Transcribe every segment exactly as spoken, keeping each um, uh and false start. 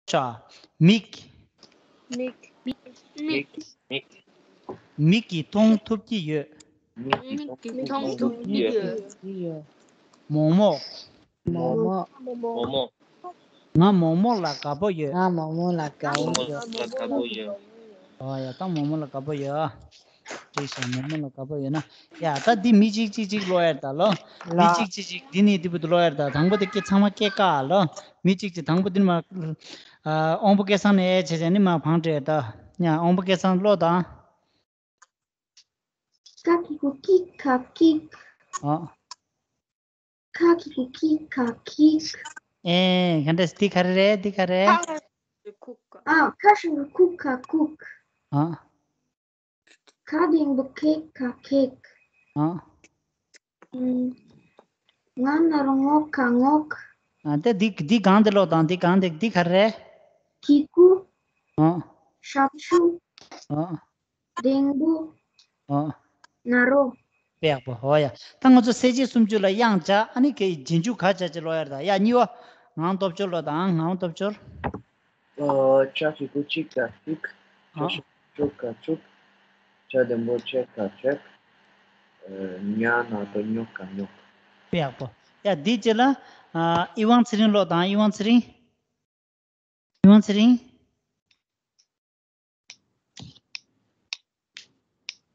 ཤ། མིག་མིག། མིག་མིག་མིག་གིས་མཐོང་ཐུབ་ཀྱི་ཡོད། མིག་གིས་མཐོང་ཐུབ་ཀྱི་ཡོད། མོག་མོག་མོག་མོག་མོག་མོག་མོག་མོག་ང་མོག་མོག་ལ་དགའ་པོ་ཡོད། ང་མོག་མོག་ལ་དགའ་པོ་ཡོད། ཨོ་ཡ། ད་མོག་མོག་ལ་དགའ་པོ་ཡོད། འགྲིག་ཤག་མོག་མོག་ལ་དགའ་པོ་ཡོད་ན། ཡ། ད་འདི་མི་གཅིག་གཅིག་གཅིག་ཀློག་ཡ་རེད་ད་ལོ། མི་གཅིག་གཅིག་གཅིག་འདི་ནི་འདི་བུ་དུ་ཀློག་ཡ་རེད་ད། དང་པོ་དེ་སྐད་ཚང་མ་སྐད་ཀ་ལོ། མི་གཅིག་གཅིག་དང་པོ་འདི་ནི་མ། ཨ། དབང་པོ་སྐལ་བཟང་ནས་བྱས་བྱས་ནི་མ་བང་སྤྲད་ད། ཡ། དབང་པོ་སྐལ་བཟང་ཀློག་དང་། ཀ་གི་གུ་ཀི་ཁ་ཀིག་ཨ། ཁ་གི་གུ་ཀི་ཁ་ཀིག་ཨེ། ག་འདྲ། འདི་ག་རེ་རེད། འདི་ག་རེ། ཨ། ཁ་ཤ་གི་གུ་ཁ་ཀུག་ཨ། ཁ་འགྲེང་བུ་ཁེག་ཁ་ཁེག་ཨ། ང་ན་རོ་ངོ་ཁ་ངོག་ཨ། དེ་འདི་འདི་གང་དེ་ཀློག་དང་། འདི་གང་དེ། འདི་ག་རེ། གི་གུ་ཨ། ཞབས་ཞུ། ཨ། འགྲེང་བུ། ཨ། ན་རོ། དཔེ་ཡག་པོ། ཧོ་ཡ། ད་ང་ཚོ་གསལ་བྱེད་སུམ་ཅུ་ལ་དབྱངས་འཇགས། ཨ་ནི་གི་རྗེས་འཇུག་ག་བྱ་ཅེས་ཀློག་ཡ་རེད་ད། ཡ། གཉིས་པ། ངག་དབང་སྟོབས་འབྱོར་ཀློག་དང་། ངག་དབང་སྟོབས་འབྱོར། ཨོ། ཅ་གི་གུ་ཅི་ག་ཅིག་ཆ་ཨ། ཤ་ཅུ་ག་ཅུག་ཇ་འགྲེང་བུ་ཇེ་ག་ཇེག་ཉ་ན་རོ་ཉོ་ག་ཉོག་དཔེ་ཡག་པོ། ཡ། འདིའི་རྗེས་ལ། ཨ། ཨི་ཝང་ཚེ་རིང་ཀློག་དང་། ཨི་ཝང་ཚེ་རིང་། ཨི་ཝང་ཚེ་རིང་།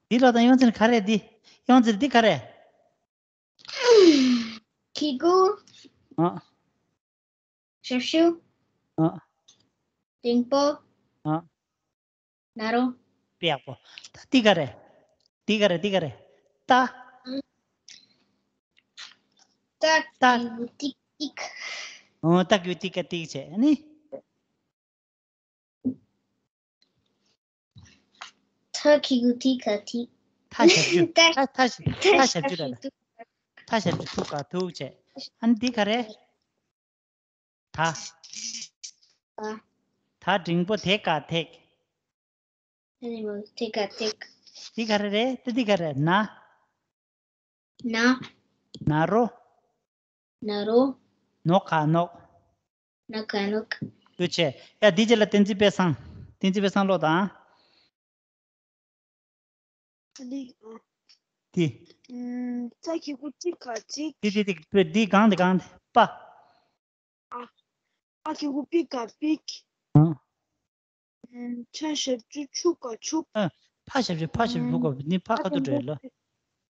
འདི་ཀློག་དང་། ཨི་ཝང་ཚེ་རིང་། ག་རེ་འདི། ཨི་ཝང་ཚེ་རིང་། འདི་ག་རེ། གི་གུ། ཨ། ཞབས་ཞུ། ཨ། འགྲེང་བུ། ཨ། ན་རོ། དཔེ་ཡག་པོ། ད་འདི་ག་རེ། འདི་ག་རེ། འདི་ག་རེ། ཏ། ཏ། ཏ། གི་གུ་ཏིག་ཏིག་ཨོ། ཏ་གི་གུ་ཏིག་ག་ཏིག་བྱས་ནི། ཐ་གི་གུ་ཐི་ག་ཐིག་ཐ་ཞབས་ཞུ། ཏ། ཐ་ཐ་ཞབས་ཐ་ཞབས་ཞུ་རེད། ཐ་ཞབས་ཞུ་ཐུག་ག་ཐུག་བྱས། ཨ་ནི་འདི་ག་རེ། ད། ད་འགྲེང་བུ་དེ་ག་དེག་ཨ་ནི་མོ་དེ་ག་དེག་འདི་ག་རེ་རེད། ད་འདི་ག་རེ། ན། ན། ན་རོ། ན་རོ། ནོ་ག་ནོག་ན་ག་ནོག་ཐུགས་རྗེ་ཆེ། ཡ། འདི་རྗེས་ལ་བསྟན་འཛིན་དཔལ་བཟང་། བསྟན་འཛིན་དཔལ་བཟང་ཀློག་དང་། འདི། འདི། ཨམ། ཙ་གི་གུ་ཙི་ག་ཙིག་འདི་འདི་འདི་འདི་གང་འདི་གང་འདི། པ། ཨ། ཨ་གི་གུ་པི་ག་པིག་ཨ། ཨམ། ཕྱ་ཞབས་ཀྱུ་ཕྱུ་ག་ཕྱུག་ཨ། ཕ་ཞབས་ཀྱུ་ཕ་ཞབས་ཀྱུ་ཕུ་ག་ནི་ཕ་ཁ་ཐུག་འགྲོ་ཡ་ལ།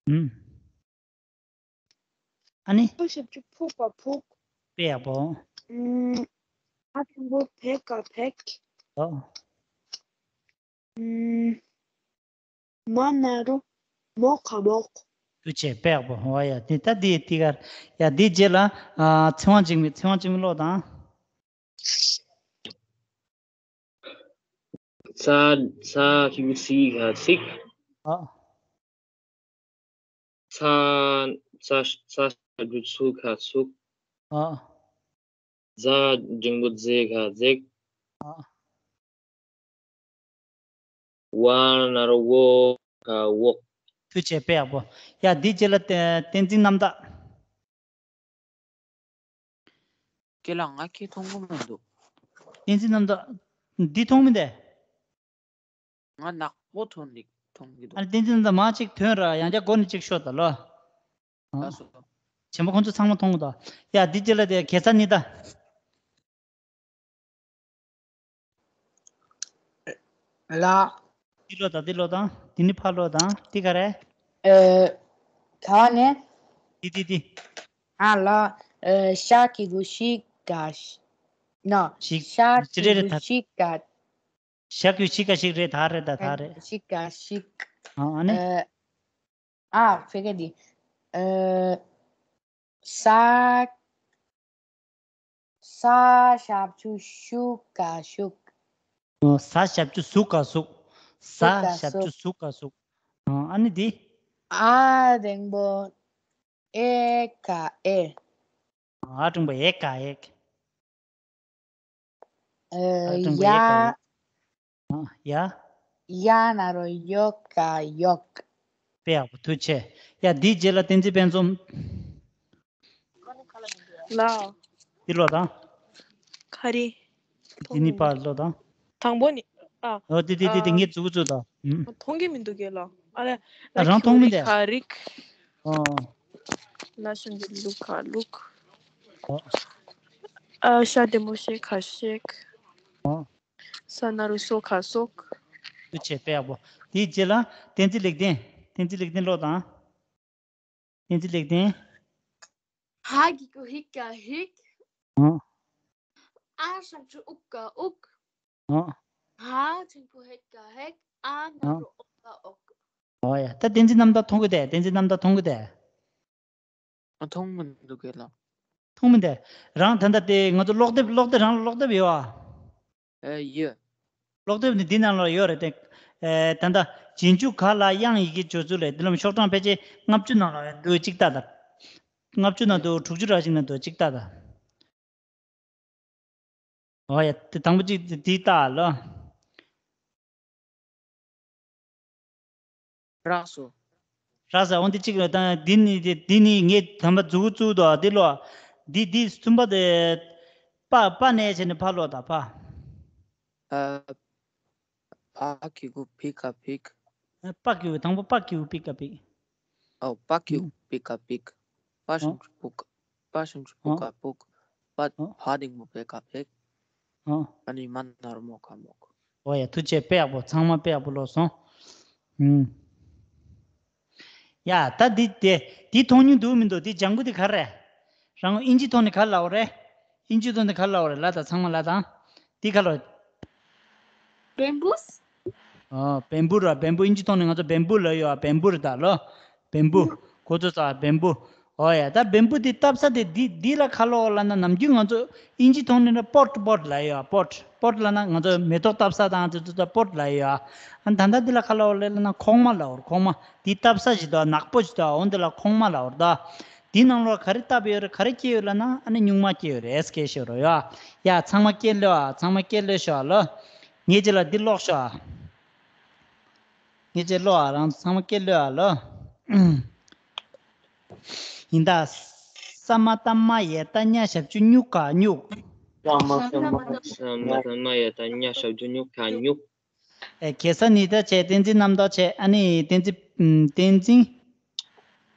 ཨམ། ཨ་ནི། ཕ་ཞབས་ཀྱུ་ཕུ་ག་ཕུག་དཔེ་ཡག་པོ། ཨམ། ཨ་འགྲེང་བུ་བེ་ག་བེག་ཨོ། ཨམ། མ་ན་རོ་མོ་ག་མོག་ཐུགས་རྗེ་ཆེ། དཔེ་ཡག་པོ། འོ་ཡ། དེ་ད་འདི་འདི་གར། ཡ། འདི་རྗེས་ལ། ཨ། ཚེ་དབང་འཇིགས་མེད། ཚེ་དབང་འཇིགས་མེད་ཀློག་དང་། ཚ། ཚ་གི་གུ་ཚི་ག་ཚིག་ཨ། ཚ། ཚ། ཚ་ཞབས་ཀྱུ་ཚུ་ག་ཚུག་ཨ། ཛ་འགྲེང་བུ་ཛེ་ག་ཛེག་ཨ། ཝ་ན་རོ་ཝོ་ག་ཝོག་ཐུགས་རྗེ་ཆེ། དཔེ་ཡག་པོ། ཡ། འདི་རྗེས་ལ་བསྟན་འཛིན་རྣམ་དག་ཁྱེད་ལ་ང་ཁྱེད་མཐོང་གི་མི་འདུག་བསྟན་འཛིན་རྣམ་དག་འདི་མཐོང་མི་འདུག་ང་ནག་པོ་མཐོང་འདུག་མཐོང་གི་འདུག་ཨ་ནི་བསྟན་འཛིན་རྣམ་དག་མ་གཅིག་ཐོན་ར། ཡང་བསྐྱར་སྒོ་ནས་གཅིག་ཤོག་ད་ལོ། ཨ། ལགས་སོ། ཆེན་པོ་ཁོང་ཚོ་ཚང་མ་མཐོང་གི་འདུག་ཡ། འདི་རྗེས་ལ་དེ་གེ་སར་རྙིང་པ། ལ། འདི་ཀློག་དང་། འདི་ཀློག་དང་། འདི་ནི་ཕར་ཀློག་དང་། འདི་ག་རེ། ཨ། ག་ནས། འདི་འདི་འདི། ཨ་ལ། ཨ། ཤ་གི་གུ་ཤི་ག་ཤི། ན། ཤི། ཤ་གི་གུ་ཤི་ག་ཤ་གི་གུ་ཤི་ག་ཤིག་རེད། ད་རེད། ད་ད་རེད། ཤི་ག་ཤིག་ཨ། ཨ་ནི། ཨ། ཨ། ཕ་གི་འདི། ཨ། ས། ས་ཞབས་ཀྱུ་ཤུ་ག་ཤུག་ཨ། ས་ཞབས་ཀྱུ་སུ་ག་སུག་ས་ཞབས་ཀྱུ་སུ་ག་སུག་ཨ། ཨ་ནི་འདི། ཨ་འགྲེང་བུ་ཨེ་ག་ཨེག་ཨ། འགྲེང་བུ་ཨེ་ག་ཨེག་ཨ། ཨ། འགྲེང་བུ་ཨེ་ག་ཡ། ཨེག་ཨ། ཡ། ཡ་ན་རོ་ཡོ་ག་ཡོག་དཔེ་ཡག་པོ། ཐུགས་རྗེ་ཆེ། ཡ། འདིའི་རྗེས་ལ་བསྟན་འཛིན་དཔལ་འཛོམས། ལགས། འདི་ཀློག་དང་། ག་རེ། འདི་ནི་པ་ལོ་དང་། དང་པོ་ནི། ཨ། ཨོ་དེ་དེ་དེ་དེ། ཨ། ངས་མཛུབ་གུ་བཙུགས་དང་། ཨུམ། མཐོང་གི་མི་འདུག་གས་ལོ། ཨ་རེ། ཨ་རང་མཐོང་མི་འདུག་གས། ཁ་རིག་ཨོ། ལ་ཤང་གི་ལུག་ཁ་ལུག་ཨོ། ཨ་ཤ་དེ་མོ་ཤེ་ཁ་ཤེག་ཨོ། ས་ན་རུ་སོ་ཁ་སོག་ཐུགས་རྗེ་ཆེ་དཔེ་ཡག་པོ། དེའི་རྗེས་ལ་བསྟན་འཛིན་ལེགས་ལྡན། བསྟན་འཛིན་ལེགས་ལྡན་ཀློག་དང་། བསྟན་འཛིན་ལེགས་ལྡན། ཧ་གི་གུ་ཧི་ཀ་ཧིག་ཨོ། ཨ་ཞབས་ཀྱུ་ཨུག་ག་ཨུག་ཨོ། ཧ་ཆེན་པོ་ཧེག་ག་ཧེག་ཨ་ན་ཨོ། རོ་ཨོ་ག་ཨོག་ཨོ་ཡ། ད་བསྟན་འཛིན་རྣམ་དག་མཐོང་གི་དེ། བསྟན་འཛིན་རྣམ་དག་མཐོང་གི་དེ། ཨ་མཐོང་མི་འདུག་གས་ལ། མཐོང་མི་འདུག་རང་ད་ལྟ་དེ་ང་ཚོ་ཀློག་དེབ་ཀློག་དེབ་རང་ལ་ཀློག་དེབ་ཡོད་ཨ། ཨེ་ཡོད། ཀློག་དེབ་ནི་འདི་ནང་ལ་ཡོད་རེད་དེ། ཨེ་ད་ལྟ་རྗེས་འཇུག་ག་ལ་དབྱངས་ཡི་གེ་སྦྱོར་ཚུལ་ལས་འདི་ལམ་ཤོག་གྲངས་ཕལ་ཆེར་ལྔ་བཅུ་ནང་ལ་འདུག་གཅིག་ལྟ་དང་། ལྔ་བཅུ་ནང་འདུག་དྲུག་ཅུ་ར་གཅིག་ནང་འདུག་གཅིག་ལྟ་དང་། ཨོ་ཡ། དེ་དང་པོ་གཅིག་དེ་ལྟ་ལོ། རགས་སོ། རགས་སོ། འོན་ཏེ་གཅིག་ལ་དང་འདི་ནི་འདི་ནི་ངས་དམ་པ་མཛུབ་གུ་བཙུགས་དོ་འདི་ལོ། འདི་འདི་གསུམ་པ་དེ། པ་པ་ནས་བྱས་ནས་ཕ་ལོ་དང་ཕ། ཨ། ཕ་གི་གུ་ཕི་ཀ་ཕིག་པ་གི་གུ་དང་པོ་པ་གི་གུ་ཕི་ཀ་ཕིག་ཨོ་པ་གི་གུ་ཕི་ཀ་ཕིག་པ་ཞབས་ཀྱུ་པུ་ཀ་པ་ཞབས་ཀྱུ་པུ་ཀ་ཕུག་པ་ཕ་གདིང་པོ་ཕེ་ཀ་ཕེག་ཨ་ནི་མ་ན་རོ་མོ་ཀ་མོག་ཨོ་ཡ། ཐུགས་རྗེ་དཔེ་ཡག་པོ། ཚང་མ་དཔེ་ཡག་པོ་ལོ་སོང་། ཨུམ། ཡ་ད་འདི་དེ་འདི་མཐོང་མྱོང་འདུག་མི་འདུག་འདི་ལྗང་གུ་འདི་ག་རེ་རེད། རང་ཨིན་ཇི་ཐོག་ནས་ག་རེ་ལབ་པ་རེད། ཨིན་ཇི་ཐོག་ནས་ག་རེ་ལབ་པ་རེད་ལབ་དང་ཚང་མ་ལབ་དང་། འདི་ག་རེ་ལབ། Bamboo། ཨོ་བེམ་བུ་ར། བེམ་བུ་ཨིན་ཇི་ཐོག་ནས་ང་ཚོ་བེམ་བུ་ལབ་ཡོད་ཨ། བེམ་བུ་རེད་ད་ལོ། བེམ་བུ། ཁོ་ཚོ་ཚ་བེམ་བུ། ཨོ་ཡ། ད་བེམ་བུ་འདི་བཏབ་ས་དེ་འདི་འདི་ལ་ག་རེ་ལབ་ལབ་ན་ནམ་རྒྱུན་ང་ཚོ་ཨིན་ཇི་ཐོག་ནས་ན་པོཊ་པོཊ་ལབ་ཡོད་ཨ། པོཊ། པོཊ་ལབ་ན་ང་ཚོ་མེ་ཏོག་བཏབ་ས་དང་དེ་ཚོ་ད་པོཊ་ལབ་ཡོད་ཨ། ཨ་ད་ལྟ་འདི་ལ་ག་རེ་ལབ་ལབ་ན་ཁོག་མ་ལབ་རེད། ཁོག་མ། འདི་བཏབ་ས་ཞིག་འདུག་ནག་པོ་ཞིག་འདུག་འོ་འདི་ལ་ཁོག་མ་ལབ་རེད་ད། འདི་ནང་ལོགས་ག་རེ་བཏབ་ཡོད་རེད། ག་རེ་སྐྱེས་ཡོད་ལབ་ན་ཨ་ནི་སྨྱུག་མ་སྐྱེས་ཡོད་རེད། སྐད་ཤོད་རོགས་ཡ། ཡ་ཚང་མ་སྐད་ལོས་ཨ། ཚང་མ་སྐད་ལོས་ཤོག་ཨ་ལོ། ངས་ཅི་ལ་འདི་ཀློག་ཤོག་ཨ། ངས་ཅི་ཀློག་ཨ། རང་ཚང་མ་སྐད་ལོས་ཨ་ལོ། ཡིན་ད། ས་མ་བཏགས་མ་ཡ་བཏགས་ཉ་ཞབས་ཀྱུ་སྨྱུ་ག་སྨྱུག་ས་མ་བཏགས་མ་ཡ་བཏགས་མ་ཡ་བཏགས་ཉ་ཞབས་ཀྱུ་སྨྱུ་ག་སྨྱུག་ཨེ་གེ་ས་ནི་ད་བྱས། བསྟན་འཛིན་རྣམ་དག་བྱས། ཨ་ནི་བསྟན་འཛིན། ཨམ། བསྟན་འཛིན།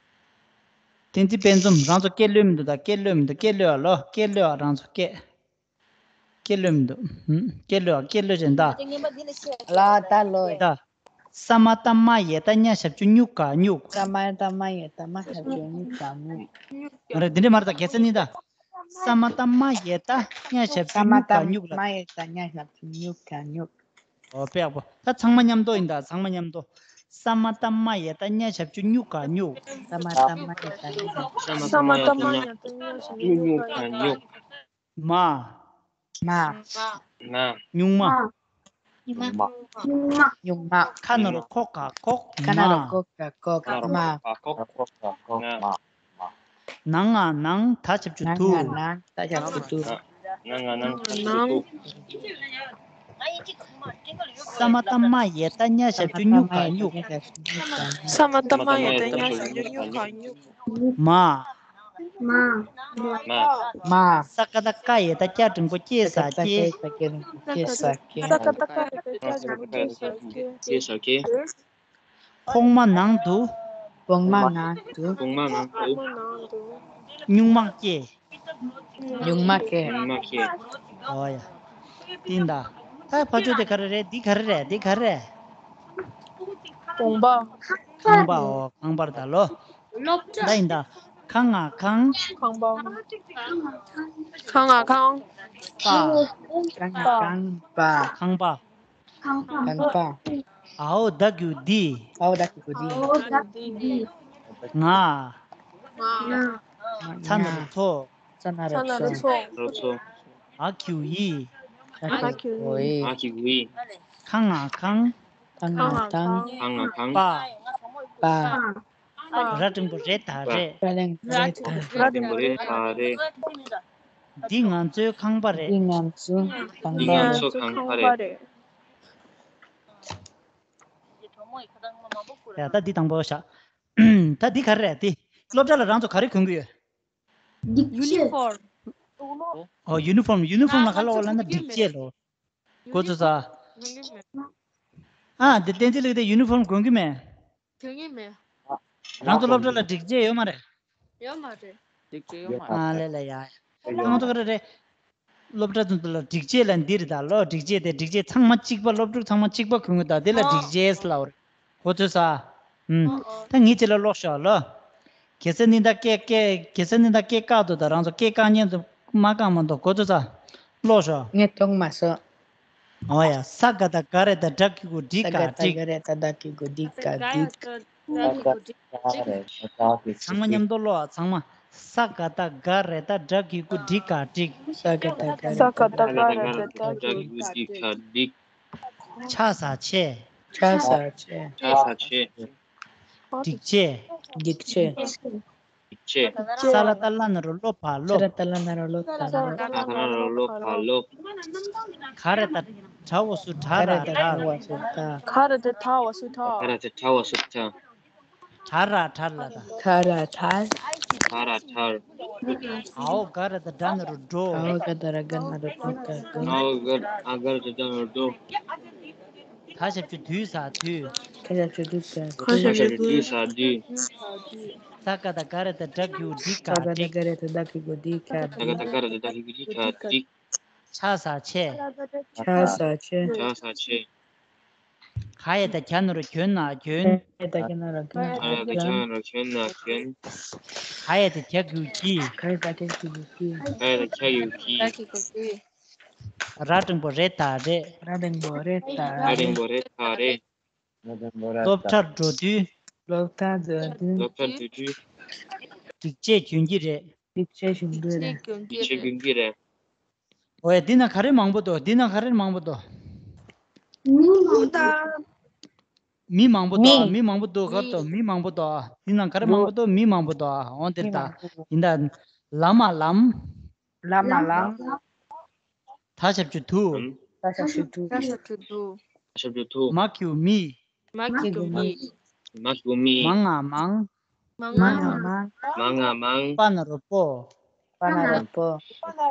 བསྟན་འཛིན་དཔལ་འཛོམས། རང་ཚོ་སྐད་ལོས་མི་འདུག་ད་སྐད་ལོས་མི་འདུག་སྐད་ལོས་ཨ་ལོ། སྐད་ལོས་ཨ། རང་ཚོ་སྐད། སྐད་ལོས་མི་འདུག་ཧུམ། སྐད་ལོས་ཨ། སྐད་ལོས་བྱས་ད། ལ་ད་ལོས། ད། ས་མ་བཏགས་མ་ཡ་བཏགས་ཉ་ཞབས་ཀྱུ་སྨྱུ་ག་སྨྱུག་ས་མ་བཏགས་མ་ཡ་བཏགས་མ་ཞབས་ཀྱུ་སྨྱུ་ག་སྨྱུག་མ་རེད། འདི་འདྲ་མ་རེད། ད་གེ་ས་ནི་ད། ས་མ་བཏགས་མ་ཡ་བཏགས་ཉ་ཞབས་ཀྱུ་སྨྱུ་ག་སྨྱུག་ལ། ས་མ་བཏགས་མ་ཡ་བཏགས་ཉ་ཞབས་ཀྱུ་སྨྱུ་ག་སྨྱུག་ཨོ་དཔེ་ཡག་པོ། ད་ཚང་མ་མཉམ་དུ་ཡིན་ད། ཚང་མ་མཉམ་དུ། ས་མ་བཏགས་མ་ཡ་བཏགས་ཉ་ཞབས་ཀྱུ་སྨྱུ་ག་སྨྱུག་ས་མ་བཏགས་མ་ཡ་བཏགས་ཉ་ཞབས་ཀྱུ། ས་མ་བཏགས་མ་ཡ་བཏགས་ཉ་ཞབས་ཀྱུ་སྨྱུ་ག་སྨྱུག་མ། མ། མ། སྨྱུག་མ། སྨྱུག་མ། ཁ་ན་རོ་ཁོ་ག་ཁོག་ཁ་ན་རོ་ཁོ་ག་ཁོག་མ། ཁོག་མ། ནང་ང་ནང་། ད་ཞབས་ཀྱུ་དུ། ནང་ང་ནང་། ད་ཞབས་ཀྱུ་དུ། ནང་ང་ནང་། ད་ཞབས་ཀྱུ་དུ། ས་མ་བཏགས་མ་ཡ་བཏགས་ཉ་ཞབས་ཀྱུ་སྨྱུ་ག་སྨྱུག་ས་མ་བཏགས་མ་ཡ་བཏགས་ཉ་ཞབས་ཀྱུ་སྨྱུ་ག་སྨྱུག་མ། མ། མ། ས་ཀ་བཏགས་སྐ་ཡ་བཏགས་སྐྱ་འགྲེང་བུ་སྐྱེ་ས་སྐྱེ། ས་ཀ་བཏགས་སྐ་ཡ་བཏགས་སྐྱ་འགྲེང་བུ་སྐྱེ་ས་སྐྱེ། ཁོག་མ་ནང་དུ། ཁོག་མ་ནང་དུ། ཁོག་མ་ནང་དུ། སྨྱུག་མ་སྐྱེ། སྨྱུག་མ་སྐྱེ། སྨྱུག་མ་སྐྱེ། ཨོ་ཡ། དེ་ཡིན་ད། ད་ཕ་ཆོས་དེ་ག་རེ་རེད། འདི་ག་རེ་རེད། འདི་ག་རེ་རེད། གོང་པ། ཁང་པ། ཨོ་ཁང་པར་ད་ལོ། ད་ཡིན་ད། ཁ་ང་ཁང་། ཁང་པ། ཁ་ང་ཁང་། པ། ཁ་ང་ཁང་པ། ཁང་པ། ཁང་པ། ཨའོ་ད་གི་གུ་དི། ཨའོ་ད་གི་གུ་དི། ང་། ང་། ཚ་ན་རོ་ཚོ། ཚ་ན་རོ་ཚོ། རོ་ཚོ། ཨ་གི་གུ་འི། ཨ་གི་གུ་འི། ཨ་གི་གུ་འི། ཁ་ང་ཁང་། ཁ་ང་ཁང་། ཁ་ང་ཁང་། པ། པ། ར་འགྲེང་བུ་རེ་ད་རེད། ར་འགྲེང་བུ་རེ་ད་རེད། ར་འགྲེང་བུ་རེ་ད་རེད། འདི་ང་ཚོའི་ཁང་པ་རེད། འདི་ང་ཚོའི་ཁང་པ་རེད། འདི་ང་ཚོའི་ཁང་པ་རེད། ཡ་ད་འདི་དང་པོ་བཞག་ད་འདི་ག་རེ་རེད། འདི་སློབ་གྲྭ་ལ་རང་ཚོ་ག་རེ་གོན་གི་ཡོད། ཡུ་ནི་ཕོརམ། ཨོ་ཡུ་ནི་ཕོརམ། ཡུ་ནི་ཕོརམ་ལ་ག་ལབ་པ་ལབ་ན་སྒྲིག་ཆས་ལོ། གོ་ཚོད་ས། ཨ་འདི་བསྟན་འཛིན་ལགས་དེ་ཡུ་ནི་ཕོརམ་གོན་གི་མེད། གྱོན་གྱི་མེད། རང་ཚོ་སློབ་གྲྭ་ལ་སྒྲིག་ཆས་ཡོད་མ་རེད། ཡོད་མ་རེད། སྒྲིག་ཆས་ཡོད་མ་རེད། ཨ་ལེ་ལེ་ཡ། ང་ཚོ་ག་རེ་རེད། སློབ་གྲྭ་ཚོ་ལ་སྒྲིག་ཆས་ལ་འདི་རེད་ད་ལོ། སྒྲིག་ཆས་དེ་སྒྲིག་ཆས་ཚང་མ་གཅིག་པ། སློབ་ཕྲུག་ཚང་མ་གཅིག་པ་གོན་གི་ད་དེ་ལ་སྒྲིག་ཆས་ལབ་རེད། གོ་ཚོད་ས། ཨུམ། ད་ངས་ཁྱེད་ལ་ཀློག་ཤོག་ལོ། གེ་སར་ནི་ད་སྐད་སྐད་གེ་སར་ནི་ད་སྐད་བཀག་འདུག་ད་རང་ཚོ་སྐད་བཀག་མཁན་ཚོ་མ་བཀག་མ་འདུག་གོ་ཚོད་ས། ཀློག་ཤོག་ངས་མཐོང་མ་སོང་། ཨོ་ཡ། ས་ག་བཏགས་སྒ་ར་བཏགས་སྒྲ་གི་གུ་སྒྲིག་ག་སྒྲིག་ས་ག་བཏགས་སྒ་ར་བཏགས་སྒྲ་གི་གུ་སྒྲིག་ག་སྒྲིག་ཚང་མ་མཉམ་དུ་ཀློག་ཚང་མ། ས་ག་བཏགས་སྒ་ར་བཏགས་སྒྲ་གི་གུ་སྒྲིག་ག་སྒྲིག་ས་ག་བཏགས་སྒ་ར་བཏགས་སྒྲ་གི་གུ་སྒྲིག་ག་སྒྲིག་ཆ་ས་ཆེ། ཆ་ས་ཆེ། ཆ་ས་ཆེ། སྒྲིག་ཆས། སྒྲིག་ཆས། སྒྲིག་ཆས། ས་ལ་བཏགས་སླ་ན་རོ་སློ་བ་སློབ། ས་ལ་བཏགས་སླ་ན་རོ་སློ་བ་སློབ། ས་ལ་བཏགས་སླ་ན་རོ་སློ་བ་སློབ། ག་ར་བཏགས་གྲ་འོ་སུ་གྲ་ར་གྲ་ར། ག་ར་བཏགས་གྲ་འོ་སུ་གྲ། ག་ར་བཏགས་གྲ་འོ་སུ་གྲ། གྲ་ར་གྲ་ལ་ད། ག་ར་གྲ། ག་ར་གྲ། ཨའོ་ག་ར་བཏགས་སྒྲ་ན་རོ་སྒྲོ། ཨའོ་ག་ར་བཏགས་སྒྲ་ན་རོ་སྒྲོ། ཨའོ་ག་ར་བཏགས་སྒྲ་ན་རོ་སྒྲོ། ད་ཞབས་ཀྱུ་དུ་ས་དུས། ད་ཞབས་ཀྱུ་དུ་ས་དུས། ད་ཞབས་ཀྱུ་དུ་ས་དུས། ས་ག་བཏགས་སྒ་ར་བཏགས་སྒྲ་གི་གུ་སྒྲིག་ག་སྒྲིག་ས་ག་བཏགས་སྒ་ར་བཏགས་སྒྲ་གི་གུ་སྒྲིག་ག་སྒྲིག་ས་ག་བཏགས་སྒ་ར་བཏགས་སྒྲ་གི་གུ་སྒྲིག་ག་སྒྲིག་ཆ་ས་ཆེ། ཆ་ས་ཆེ། ཆ་ས་ཆེ། ག་ཡ་བཏགས་གྱ་ན་རོ་གྱོ་ན་གྱོན། ག་ཡ་བཏགས་གྱ་ན་རོ་གྱོ་ན་གྱོན། ག་ཡ་བཏགས་གྱ་ན་རོ་གྱོ་ན་གྱོན། ག་ཡ་བཏགས་གྱ་གི་གུ་གྱི། ག་ཡ་བཏགས་གྱ་གི་གུ་གྱི། ག་ཡ་བཏགས་གྱ་གི་གུ་གྱི། ར་འགྲེང་བུ་རེ་ད་རེད། ར་འགྲེང་བུ་རེ་ད་ར་རེད། འགྲེང་བུ་རེ་ད་རེད། སློབ་གྲྭར་འགྲོ་དུས། སློབ་གྲྭར་འགྲོ་དུས། སློབ་གྲྭར་འགྲོ་དུས། སྒྲིག་ཆས་གྱོན་གྱི་རེད། སྒྲིག་ཆས་གྱོན་གྱི་རེད། སྒྲིག་ཆས་གྱོན་གྱི་རེད། ཨོ་ཡ། འདི་ན་ག་རེ་མང་པོ་འདུག་འདི་ན་ག་རེ་མང་པོ་འདུག་མི་མང་པོ་འདུག་མི་མང་པོ་འདུག་མི་མང་པོ་འདུག་ག་རེ་འདུག་མི་མང་པོ་འདུག་འདི་ན་ག་རེ་མང་པོ་འདུག་མི་མང་པོ་འདུག་འོ་འདིར་ད། ཡིན་ད། ལ་མ་ལམ། ལ་མ་ལམ། ད་ཞབས་ཀྱུ་དུ། ད་ཞབས་ཀྱུ་དུ། ད་ཞབས་ཀྱུ་དུ། ཞབས་ཀྱུ་དུ། མ་གི་གུ་མི། མ་གི་གུ་མི། མ་གི་གུ་མི། མ་ང་མང་། མ་ང་མང་། མ་ང་མང་། པ་ན་རོ་པོ། པ་ན་རོ་པོ།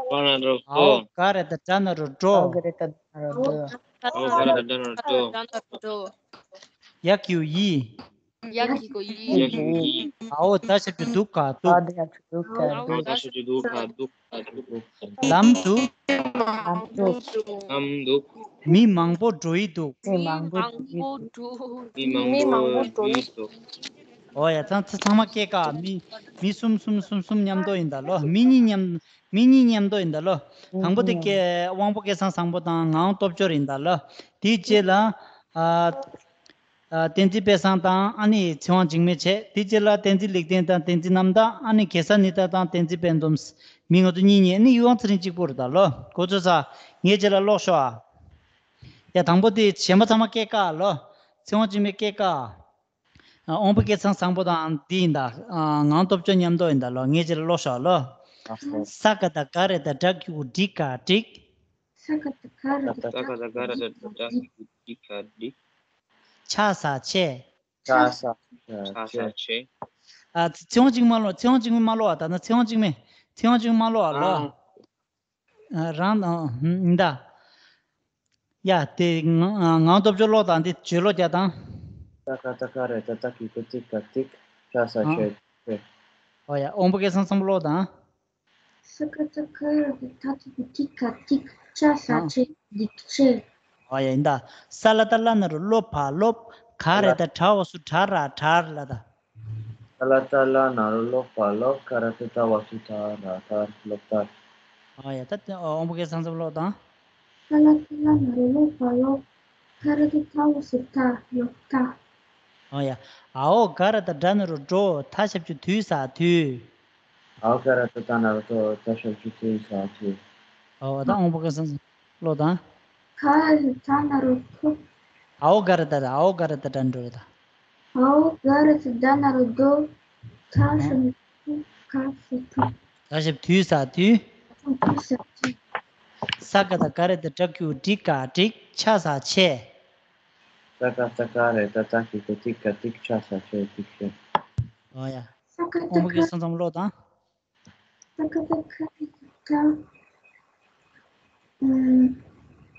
པ་ན་རོ་པོ། ཨའོ་ག་ར་བཏགས་སྒྲ་ན་རོ་སྒྲོ། ཨའོ་ག་ར་བཏགས་སྒྲ་ན་རོ་སྒྲོ། ཨའོ་ག་ར་བཏགས་སྒྲ་ན་རོ་སྒྲོ། ཡ་གི་གུ་ཡི། ཡ་གི་གུ་ཡི། ཡ་གི་གུ་ཡི། ཨའོ་ད་ཞབས་ཀྱུ་དུ་ག་དུ། ཨའོ་ད་ཞབས་ཀྱུ་དུ་ག་དུ། ཨའོ་ད་ཞབས་ཀྱུ་དུ་ག་དུ། ལམ་དུ། ལམ་དུ། ལམ་དུ། མི་མང་པོ་འགྲོ་ཡི་འདུག་མི་མང་པོ་འགྲོ་ཡི་འདུག་མི་མང་པོ་འགྲོ་ཡི་འདུག་ཨོ་ཡ། ཚང་ཚང་མ་སྐད་ཀ་མི་མི་གསུམ་གསུམ་གསུམ་གསུམ་མཉམ་དུ་ཡིན་ད་ལོ། མི་གཉིས་མཉམ་མི་གཉིས་མཉམ་དུ་ཡིན་ད་ལོ། དང་པོ་དེ་སྐད་དབང་པོ་སྐལ་བཟང་བཟང་པོ་དང་ངག་དབང་སྟོབས་འབྱོར་ཡིན་ད་ལོ། དེའི་རྗེས་ལ་ཨ། ཨ། བསྟན་འཛིན་དཔལ་བཟང་དང་ཨ་ནི་ཚེ་དབང་འཇིགས་མེད་བྱས། དེ་རྗེས་ལ་བསྟན་འཛིན་ལེགས་ལྡན་དང་བསྟན་འཛིན་རྣམ་དག་ཨ་ནི་གེ་སར་ནི་ད་དང་བསྟན་འཛིན་དཔལ་འཛོམས། མི་ང་ཚོ་གཉིས་གཉིས་ཨ་ནི་ཡུལ་དབང་ཚེ་རིང་གཅིག་པུ་རེད་ད་ལོ། གོ་ཚོད་ས། ངའི་རྗེས་ལ་ཀློག་ཤོག་ཨ། ཡ། དང་པོ་དེ་གཞན་པ་ཚང་མ་སྐད་ཀ་ལོ། ཚེ་དབང་འཇིགས་མེད་སྐད་ཀ། ཨ། དབང་པོ་སྐལ་བཟང་བཟང་པོ་དང་འདི་ཡིན་ད། ཨ། ངག་དབང་སྟོབས་འབྱོར་མཉམ་དུ་ཡིན་ད་ལོ། ངའི་རྗེས་ལ་ཀློག་ཤོག་ལོ། ཨ་ཧོ། ས་ག་བཏགས་སྒ་ར་བཏགས་སྒྲ་གི་གུ་སྒྲིག་ག་སྒྲིག་ས་ག་བཏགས་སྒ་ར་བཏགས་སྒྲ་གི་གུ་སྒྲིག་ག་སྒྲིག་ཆ་ས་ཆེ། ཆ་ས་ཆེ། ཆ་ས་ཆེ། ཨ། ཚེ་དབང་འཇིགས་མེད་མ་ཀློག་ཚེ་དབང་འཇིགས་མེད་མ་ཀློག་ཨ། ད་ནི་ཚེ་དབང་འཇིགས་མེད་ཚེ་དབང་འཇིགས་མེད་མ་ཀློག་ཨ་ལོ། ཨ། ཨ། རང་ཨ། ཡིན་ད། ཡ། དེ་ངག་ངག་དབང་སྟོབས་འབྱོར་ཀློག་དང་། འདི་བརྗོད་ཀློག་རྒྱག་དང་། ས་ག་བཏགས་སྒ་ར་བཏགས་སྒྲ་གི་གུ་སྒྲིག་ག་སྒྲིག་ཆ་ས་ཆེ། ཨོ་ཡ། དབང་པོ་སྐལ་བཟང་བཟང་པོ་ཀློག་དང་། ས་ག་བཏགས་སྒ་ར་བཏགས་སྒྲ་གི་གུ་སྒྲིག་ག་སྒྲིག་ཆ་ས་ཆེ། སྒྲིག་ཆེ། ཨོ་ཡ། ཡིན་ད། ས་ལ་བཏགས་སླ་ན་རོ་སློ་བ་སློབ། ག་ར་བཏགས་གྲ་འོ་སུ་གྲ་ར་གྲར་ལ་ད། ས་ལ་བཏགས་སླ་ན་རོ་སློ་བ་སློབ། ག་ར་བཏགས་གྲ་འོ་སུ་གྲ་ར་གྲར་སློབ་གྲར། ཨོ་ཡ། ད་དབང་པོ་སྐལ་བཟང་བཟང་པོ་ཀློག་དང་། ས་ལ་བཏགས་སླ་ན་རོ་སློ་བ་སློབ། ག་ར་བཏགས་གྲ་འོ་སུ་གྲ་སློབ་གྲ། ཨོ་ཡ། ཨའོ་ག་ར་བཏགས་སྒྲ་ན་རོ་སྒྲོ། ད་ཞབས་ཀྱུ་དུ་ས་དུས། ཨའོ་ག་ར་བཏགས་སྒྲ་ན་རོ་སྒྲོ། ད་ཞབས་ཀྱུ་དུ་ས་དུས། ཨོ་ད་དབང་པོ་སྐལ་བཟང་བཟང་པོ་ཀློག་དང་། ག་ར་བཏགས་གྲ་ན་རོ་གྲོ། ཨའོ་ག་ར་བཏགས་ཨའོ་ག་ར་བཏགས་སྒྲ་ན་རོ་སྒྲོ་ད། ཨའོ་ག་ར་བཏགས་སྒྲ་ན་རོ་སྒྲོ། ད་ཞབས་ཀྱུ་དུ་ག་ས་དུས། ད་ཞབས་ཀྱུ་དུ་ས་དུས། དུ་ས་དུས། ས་ག་བཏགས་སྒ་ར་བཏགས་སྒྲ་གི་གུ་སྒྲིག་ག་སྒྲིག་ཆ་ས་ཆེ། ས་ག་བཏགས་སྒ་ར་བཏགས་སྒྲ་གི་གུ་སྒྲིག་ག་སྒྲིག་ཆ་ས་ཆེ། སྒྲིག་ཆེ། ཨོ་ཡ། ས་ག་བཏགས་དབང་པོ་སྐལ་བཟང་བཟང་པོ་ཀློག་དང་། ས་ག་བཏགས་སྒ་ར་བཏགས་ ད། ཨུམ།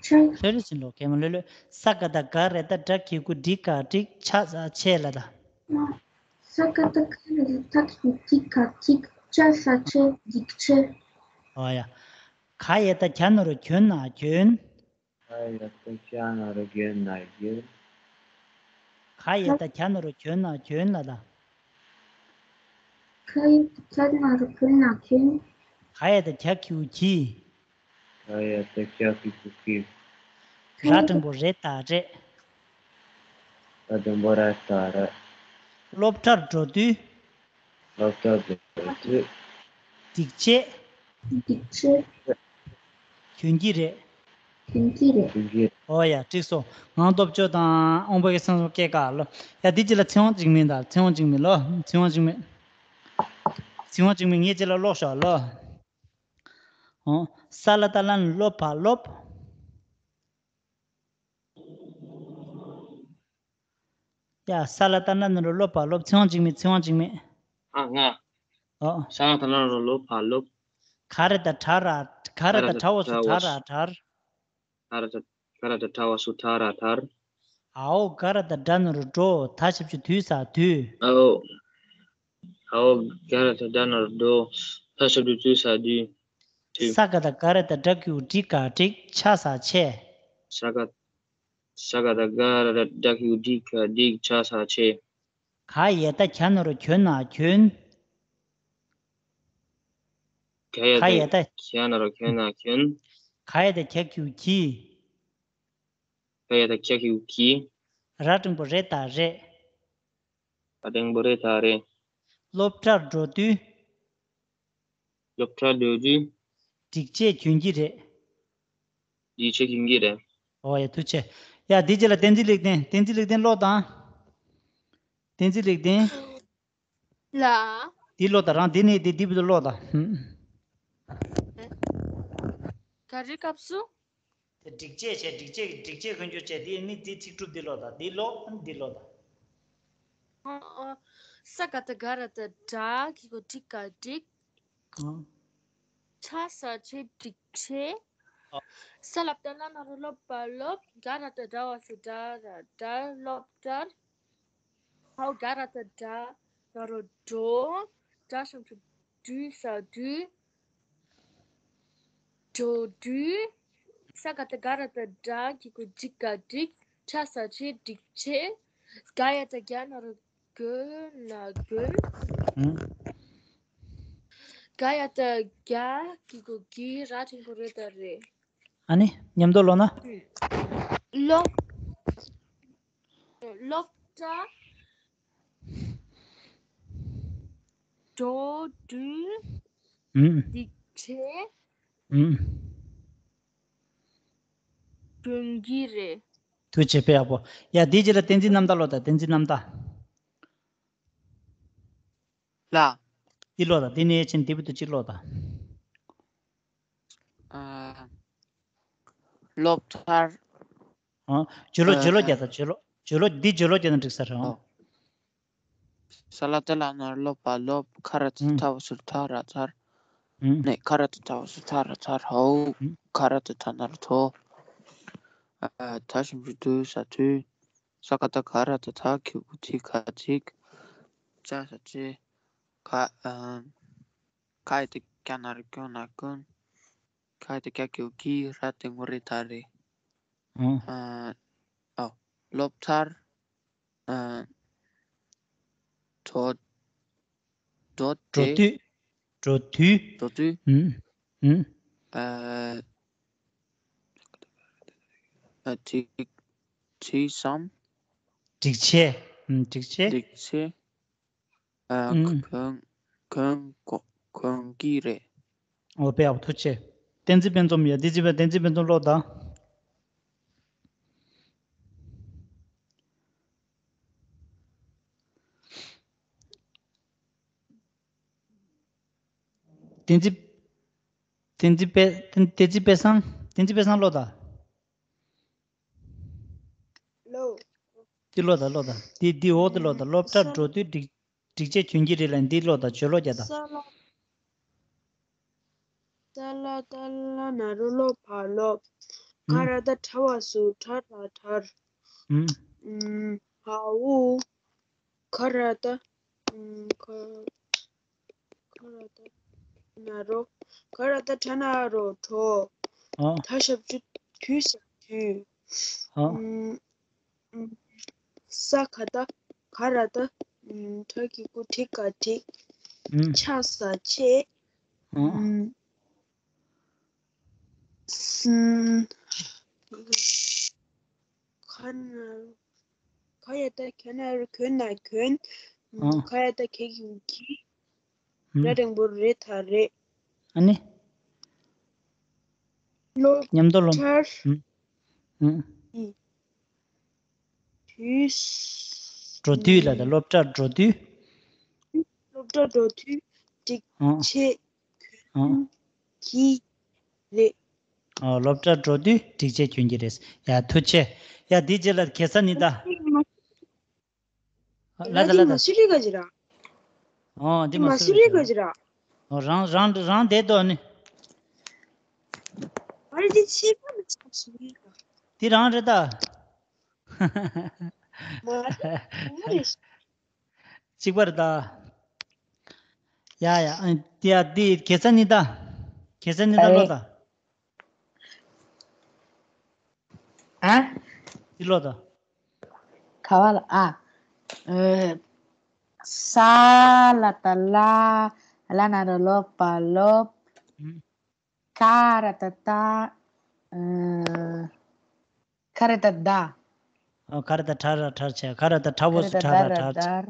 ཆེ། ལྷོད་ལྷོད་ཕྱིན་ལོ། གད་མོ་ལྷོད་ལྷོད། ས་ག་བཏགས་སྒ་ར་བཏགས་སྒྲ་གི་གུ་འགྲི་ག་འགྲིག་ཆ་ས་ཆེ་ལ་ད། ས་ག་བཏགས་སྒ་ར་བཏགས་སྒྲ་གི་གུ་འགྲི་ག་འགྲིག་ཆ་ས་ཆེ་འགྲིག་ཆེ། ཨོ་ཡ། ག་ཡ་བཏགས་གྱ་ན་རོ་གྱོ་ན་གྱོན། ག་ཡ་བཏགས་གྱ་ན་རོ་གྱོ་ན་གྱོན། ག་ཡ་བཏགས་གྱ་ན་རོ་གྱོ་ན་གྱོན་ལ་ད། ག་ཡ་བཏགས་གྱ་ན་རོ་གྱོ་ན་གྱོན། ག་ཡ་བཏགས་གྱ་གི་གུ་གྱི། ག་ཡ་བཏགས་གྱ་གི་གུ་གྱི། ར་འགྲེང་བུ་རེ་ད་རེད། ར་འགྲེང་བུ་རེ་ད་རེད། སློབ་གྲྭར་འགྲོ་དུས། སློབ་གྲྭར་འགྲོ་དུས། སྒྲིག་ཆས། སྒྲིག་ཆས། གྱོན་གྱི་རེད། གྱོན་གྱི་རེད། གྱོན་གྱི་རེད། ཨོ་ཡ་འགྲིག་སོང་། ངང་སྟོབས་བཅུ་དང་དབང་པོ་གི་སེམས་སོགས་སྐྱེ་ག་ལོ། ཡ་འདི་ཅི་ལ་ཚེ་དབང་འཇིགས་མེད་ད། ཚེ་དབང་འཇིགས་མེད་ལོ། ཚེ་དབང་འཇིགས་མེད། ཚེ་དབང་འཇིགས་མེད་ངས་ཅི་ལ་ཀློག་ཤོག་ལོ། ཨོ། ས་ལ་བཏགས་སླ་ན་རོ་སློ་བ་སློབ། ཡ་ས་ལ་བཏགས་སླ་ན་རོ་སློ་བ་སློབ། ཚེ་དབང་འཇིགས་མེད། ཚེ་དབང་འཇིགས་མེད། ཨ་ང་། ཨོ། ས་ལ་བཏགས་སླ་ན་རོ་སློ་བ་སློབ། ག་ར་བཏགས་གྲ་ར། ག་ར་བཏགས་གྲ་བ་སུ་གྲ་ར་གྲར། ག་ར་བཏགས་ག་ར་བཏགས་གྲ་བ་སུ་གྲ་ར་གྲར། ཨའོ། ག་ར་བཏགས་གྲ་ན་རོ་གྲོ། ད་ཞབས་ཀྱུ་དུ་ས་དུས། ཨའོ། ཨའོ། ག་ར་བཏགས་གྲ་ན་རོ་གྲོ། ད་ཞབས་ཀྱུ་དུ་ས་དུས། དུས། ས་ག་བཏགས་སྒ་ར་བཏགས་སྒྲ་གི་གུ་འགྲི་ག་འགྲིག་ཆ་ས་ཆེ། ས་ག་ས་ག་བཏགས་སྒ་ར་བཏགས་སྒྲ་གི་གུ་འགྲི་ག་འགྲིག་ཆ་ས་ཆེ། ག་ཡ་བཏགས་གྱ་ན་རོ་གྱོ་ན་གྱོན། ག་ཡ་ག་ཡ་བཏགས་བཏགས་གྱ་ན་རོ་གྱོ་ན་གྱོན། ག་ཡ་བཏགས་གྱ་གི་གུ་གྱི། ག་ཡ་བཏགས་གྱ་གི་གུ་གྱི། ར་འགྲེང་བུ་རེ་ད་རེད། ར་འགྲེང་བུ་རེ་ད་རེད། སློབ་གྲྭར་འགྲོ་དུས། སློབ་གྲྭར་འགྲོ་དུས། སྒྲིག་ཆས་གྱོན་གྱི་རེད། སྒྲིག་ཆས་གྱོན་གྱི་རེད། ཨོ་ཡ་ཐུགས་རྗེ་ཆེ། ཡ་འདི་རྗེས་ལ་བསྟན་འཛིན་ལེགས་ལྡན། བསྟན་འཛིན་ལེགས་ལྡན་ཀློག་དང་། བསྟན་འཛིན་ལེགས་ལྡན། ལ། འདི་ཀློག་དང་། རང་འདི་ནས་འདི་འདི་བུ་ཚོ་ཀློག་དང་། ག་རེ་སྐབས་སུ། དེ་སྒྲིག་ཆས་བྱས། སྒྲིག་ཆས་ཀྱི་སྒྲིག་ཆས་གོན་རྒྱུ་བྱས། འདི་ནི་འདི་ཚིག་གྲུབ་འདི་ཀློག་དང་། འདི་ཀློག་འདི་ཀློག་དང་། ཨ་ཨ། ས་ག་བཏགས་སྒ་ར་བཏགས་སྒྲ་གི་གུ་འགྲི་ག་འགྲིག་ཨ། ཆ་ས་ཆེ་སྒྲིག་ཆས། ཨ། ས་ལ་བཏགས་སླ་ན་རོ་སློ་བ་སློབ། ག་ར་བཏགས་གྲ་བ་སུ་གྲ་ར་གྲར། སློབ་གྲྭར། ཧའོ། ག་ར་བཏགས་གྲ་ན་རོ་གྲོ། ད་ཞབས་ཀྱུ་དུ་ས་དུས། འགྲོ་དུས། ས་ག་བཏགས་སྒ་ར་བཏགས་སྒྲ་གི་གུ་འགྲིག་ག་འགྲིག་ཆ་ས་ཆེ་སྒྲིག་ཆས། ག་ཡ་བཏགས་གྱ་ན་རོ་གྱོ་ན་གྱོན། ཨང་། ག་ཡ་བཏགས་གྱ་གི་གུ་གྱི། ར་འགྲེང་བུ་རེ་ད་རེད། ཨ་ནི་མཉམ་དུ་ཀློག་ན། སློབ། སློབ་གྲྭ། འགྲོ་དུས། ཨང་། སྒྲིག་ཆས། ཨང་། གྱོན་གྱི་རེད། ཐུགས་རྗེ་ཆེ། དཔེ་ཡག་པོ། ཡ་འདིའི་རྗེས་ལ་བསྟན་འཛིན་རྣམ་དག་ཀློག་དང་། བསྟན་འཛིན་རྣམ་དག་ལ། འདི་ཀློག་དང་། འདི་ནས་ཕྱིན་འདི་བུ་དུ་གཅིག་ཀློག་དང་། ཨ། སློབ་མཐར། ཨ། བརྗོད་ལོག་ཨ། བརྗོད་ལོག་རྒྱག་དང་། བརྗོད་ལོག་བརྗོད་ལོག་འདི་བརྗོད་ལོག་རྒྱག་ན་འགྲིག་ས་རེད། ཨ། ཨོ། ས་ལ་བཏགས་སླ་ན་རོ་སློ་བ་སློབ། ཁ་ར་བཏགས་ཨུམ། ཐ་བ་སུ་ཐ་ར་ཐར། ཨུམ། ནས་ག་ར་བཏགས་གྲ་བ་སུ་གྲ་ར་གྲར། ཧའོ། ཨུམ། ག་ར་བཏགས་ད་ན་རོ་དོ། ཨ། ད་ཞབས་ཀྱུ་དུ་ས་དུས། ས་ག་བཏགས་སྒ་ར་བཏགས་སྒྲ་གི་གུ་འགྲི་ག་འགྲིག་ཆ་ས་ཆེ། ག། ཨ། ག་ཡ་བཏགས་གྱ་ན་རོ་གྱོ་ན་གྱོན། ག་ཡ་བཏགས་གྱ་གི་གུ་གྱི། ར་འགྲེང་བུ་རེ་ད་རེད། ཨང་། ཨ། ཨ། སློབ་མཐར། ཨ། འགྲོ། འགྲོ་འགྲོ་སྟེ། དུས། འགྲོ་དུས། འགྲོ་དུས། ཨུམ། ཨུམ། ཨ། ཨ། སྒྲིག་སྒྲིག་སམ། སྒྲིག་ཆས། ཨུམ། སྒྲིག་ཆས། སྒྲིག་ཆས། ཨ། ཨུམ། གོན་གོན་གོན་གོན་གྱི་རེད། ཨོ། དཔེ་ཡག་པོ། ཐུགས་རྗེ་ཆེ། བསྟན་འཛིན་དཔལ་འཛོམས། ཡ་འདི་གཅིག་པ་བསྟན་འཛིན་དཔལ་འཛོམས་ཀློག་དང་། བསྟན་འཛིན། བསྟན་འཛིན་དཔལ། བསྟན་འཛིན་དཔལ་བཟང་། བསྟན་འཛིན་དཔལ་བཟང་ཀློག་དང་། ཀློག་འདི་ཀློག་དང་། ཀློག་དང་། འདི་འདི་འོག་འདི་ཀློག་དང་། སློབ་གྲྭར་འགྲོ་དུས་སྒྲིག་སྒྲིག་ཆས་གྱོན་གྱི་རེད་ལབ། འདི་ཀློག་དང་། བརྗོད་ལོག་རྒྱག་དང་། ས་ལ། ཏ་ལ་ཏ་ལ་ན་རོ་ལོ་ཕ་ལོབ། ཁ་ར་ཏ་ཁྲ་བ་སུ་ཁྲ་ར་ཁྲར། ཧ་འུ། ཁ་ར་ཏ། ཁ་ཁ་ར་ཏ་ན་རོ། ཁ་ར་ཏ་ཁྲ་ན་རོ་ཁྲོ། ཨ། ཐ་ཞབས་ཀྱུ་དུ་ས་དུས། ཨ། ས་ཁ་ཏ་ག་ར་ཏ། ཁྲ་གི་གུ་ཁྲི་ག་ཁྲིག་ཨུམ། ཆ་ས་ཆེ། ཨ། ཁ་ན་ཁ་ཡ་ཏ་ཁ་ན་རོ་ཁོ་ན་ཁོན། ཨ། ཁ་ཡ་ཏ་ཁ་གི་གུ་ཁི། ཨུམ། ར་འགྲེང་བུ་རེ་ཐ་རེ། ཨ་ནི། སློབ་མཉམ་དུ་སློབ། གྲྭར། ཨུམ། ཨུམ། ཨི། དུས། འགྲོ་དུས་ལ་ད་སློབ་གྲྭར་འགྲོ་དུས། སློབ་གྲྭར་འགྲོ་དུས་སྒྲིག་ཨང་ཆས་ཨང་གྱོན་གྱི་རེད། ཨོ། སློབ་གྲྭར་འགྲོ་དུས་སྒྲིག་ཆས་གྱོན་གྱི་རེད། ཡ་ཐུགས་རྗེ་ཆེ། ཡ་འདི་རྗེས་ལ་གེ་སར་ཉི་ཟླ། ལ་ད་ལ་ད། མ་སུ་རི་ག་ཅི་ར། ཨོ་འདི་མ་སུ་རི་ག་ཅི་ར། ཨོ་རང་རང་རང་བསྡད་དོ་ནི། ཨ་རི་འདི་ཆེ་པ་མི་ཆགས་སུ་རི་ག། འདི་རང་རེད་ད། མ་རེད། གཅིག་པ་རེད་ད། ཡ་ཡ། ཨ། འདི་ཡ་འདི་གེ་སར་ཉི་ཟླ། གེ་སར་ཉི་ཟླ་ཨེ། ཀློག་ད། ཨ། འདི་ཀློག་ད། ག་བ་ལ་ཨ། ཨེ། ས་ལ་ཏ་ལ། ལ་ན་རོ་ལོ་པ་ལོབ། ཨུམ། ཀ་ར་ཏ་ཏ། ཨ། ཁ་ར་ཏ་ད། ཨ། ཁ་ར་ཏ་ཁྲ་ར་ཁྲར་བྱས། ཁ་ར་ཏ་ཁྲ་བོ་སུ་ཁྲ་ར་ཁྲར་བྱས།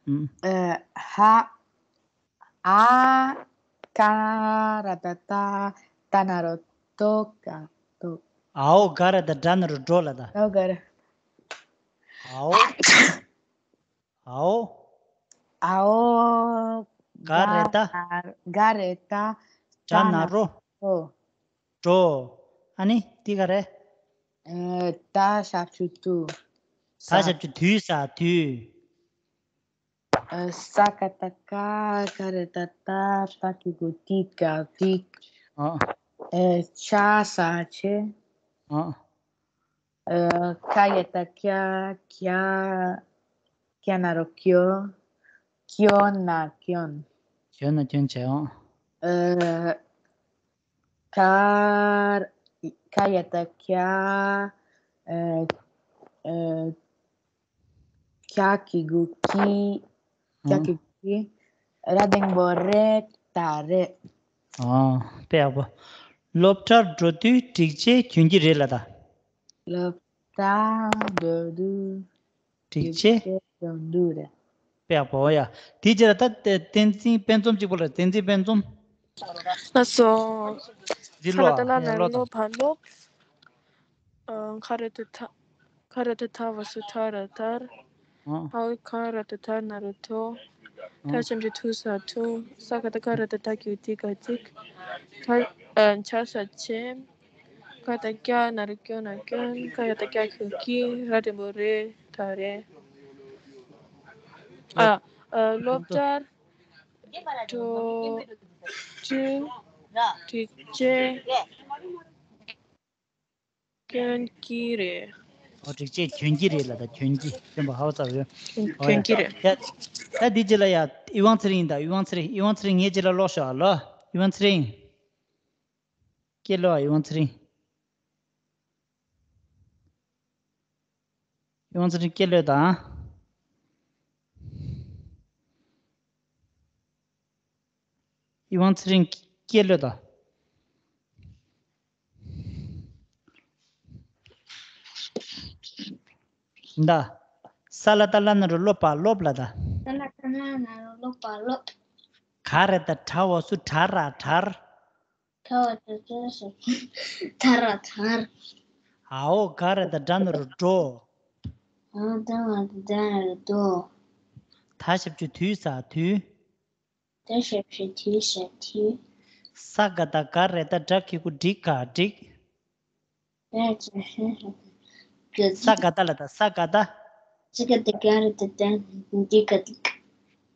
ཨུམ། ཨ། ཧ། ཨ། ཀ་ར་ཏ་ཏ། ཏ་ན་རོ་ཏོ་ག་ཏོ། ཨའོ་ག་ར་ཏ་ཌ་ན་རོ་ཌོ་ལ་ད། ཏོ་ག་ར། ཨའོ། ཨའོ། ཨའོ། ག་རེ་ད། ག་རེ་ད། ཌ་ན་རོ། ཌོ། ཌོ། ཨ་ནི་འདི་ག་རེ། ཨ། ད་ཞབས་ཀྱུ་དུ། ད་ཞབས་ཀྱུ་དུས་ས་དུས། ཨ། ས་ཀ་ཏ་ཀ། ག་རེ་ད་ད། ཏ་གི་གུ་ཏི་ག་ཏིག་ཨ། ཨ། ཆ་ས་ཆེ། ཨ། ཨ། ཁ་ཡ་ཏ་ཁྱ། ཁྱ། ཁྱ་ན་རོ་ཁྱོ། ཁྱོ་ན་ཁྱོན། ཁྱོ་ན་ཁྱོན་བྱས་ཨང་། ཨ། ཁ། ཁ་ཡ་ཏ་ཁྱ། ཨ། ཨ། ཁྱ་གི་གུ་ཁྱི། ཁྱ་གི་གུ་ཁྱི། ར་འགྲེང་བུ་རེ་ད་རེད། ཨ། དཔེ་ཡག་པོ། སློབ་གྲྭར་འགྲོ་དུས་སྒྲིག་ཆས་གྱོན་གྱི་རེད་ལ་ད། སློབ་གྲྭར་འགྲོ་དུས་སྒྲིག་ཆས་གྱོན་གྱི་རེད། དཔེ་ཡག་པོ་ཡ། དེའི་རྗེས་ལ་ད་བསྟན་འཛིན་དཔལ་འཛོམས་གཅིག་པོ་ལ། བསྟན་འཛིན་དཔལ་འཛོམས། ལགས་སོ། འདི་ཀློག་ཨ། ལ་ལ་ལ་ལོ་ཕ་ལོ། ཨ། ཁ་ར་ཏ་ཐ། ཁ་ར་ཏ་ཐ་བ་སུ་ཐ་ར་ཐར། ཨ། ཨའོ་ཁ་ར་ཏ་ཐ་ན་རོ་ཐོ། ཐ་ཞབས་ཀྱུ་ཐུ་ས་ཐུ། ས་ཀ་ཏ་ག་ར་ཏ་ཏ་གི་གུ་ཏི་ག་ཏིག་ཁ། ཨ། ཆ་ས་ཆེ། ཀ་ཏ་ཀྱ་ན་རོ་ཀྱོ་ན་ཀྱོན། ཀ་ཡ་ཏ་ཀྱ་གི་གུ་ཀྱི། ར་འགྲེང་བུ་རེ་ད་རེད། ཨ། ཨ། སློབ་གྲྭར་འགྲོ་དུས་སྒྲིག་ཆས་གྱོན་གྱི་རེད། ཨོ། སྒྲིག་ཆས་གྱོན་གྱི་རེད་ལ་ད། གྱོན་གྱི། གྱོན་པ་ཧ་གོ་ཚར་ཡོད། ཨོ་ཡ། གྱོན་གྱི་རེད། ད་ད་འདི་རྗེས་ལ་ཡ་ཨི་ཝང་ཚེ་རིང་ཡིན་ད། ཨི་ཝང་ཚེ་རིང་། ཨི་ཝང་ཚེ་རིང་ངའི་རྗེས་ལ་ཀློག་ཤོག་ཨ་ལོ། ཨི་ཝང་ཚེ་རིང་། སྐད་ཀློག་ཨ། ཨི་ཝང་ཚེ་རིང་། ཨི་ཝང་ཚེ་རིང་སྐད་ཀློག་དང་། ཨི་ཝང་ཚེ་རིང་སྐད་ཀློག་དང་། ད། ས་ལ་ཏ་ལ་ན་རོ་ལོ་པ་ལོབ་ལ་ད། ས་ལ་ཏ་ལ་ན་རོ་ལོ་པ་ལོབ། ག་རེ་ད་གྲ་བ་སུ་གྲ་ར་གྲར། ཁ་བ་ཏ་ཏ་ས་ཐ་ར་ཐར། ཨའོ་ག་ར་ཏ་ཌ་ན་རོ་ཌོ། ཨའོ་ག་ར་ཏ་ཌ་ན་རོ་ཌོ། ཐ་ཞབས་ཀྱུ་དུ་ས་དུས། ཐ་ཞབས་ཀྱུ་དུ་ས་དུས། ས་ཀ་ཏ་ག་ར་ཏ་ཏ་གི་གུ་ཏི་ག་ཏིག་ས་ཀ་ཏ་ག་ར་ཏ་ཏ་གི་གུ་ཏི་ག་ཏིག་ས་ཀ་ཏ་ལ་ད། ས་ཀ་ཏ། ས་ཀ་ཏ་ག་ར་ཏ་ཏ་ཏི་ག་ཏིག་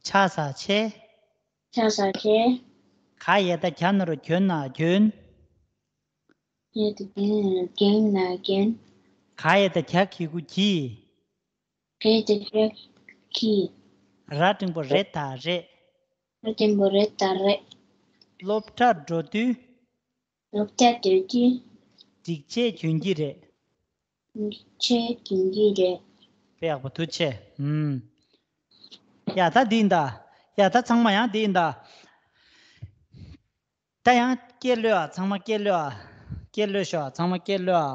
ཆ་ས་ཆེ། ཆ་ས་ཆེ། ག་ཡ་བཏགས་གྱ་ན་རོ་གྱོ་ན་གྱོན། ག་ཡ་བཏགས་གྱ་ན་རོ་གྱོ་ན་གྱོན། ག་ཡ་བཏགས་གྱ་གི་གུ་གྱི། ག་ཡ་བཏགས་གྱ་གི། ར་འགྲེང་བུ་རེ་ད་རེད། ར་འགྲེང་བུ་རེ་ད་རེད། སློབ་གྲྭར་འགྲོ་དུས། སློབ་གྲྭར་འགྲོ་དུས། སྒྲིག་ཆས་གྱོན་གྱི་རེད། སྒྲིག་ཆས་གྱོན་གྱི་རེད། དཔེ་ཡག་པོ། ཐུགས་རྗེ་ཆེ། ཨུམ། ཡ་ད་འདི་ཡིན་ད། ཡ་ད་ཚང་མ་ཡང་འདི་ཡིན་ད། ད་ཡང་སྐད་གློད་ཨ། ཚང་མ་སྐད་གློད་ཨ། སྐད་གློད་ཤོག་ཨ། ཚང་མ་སྐད་གློད་ཨ།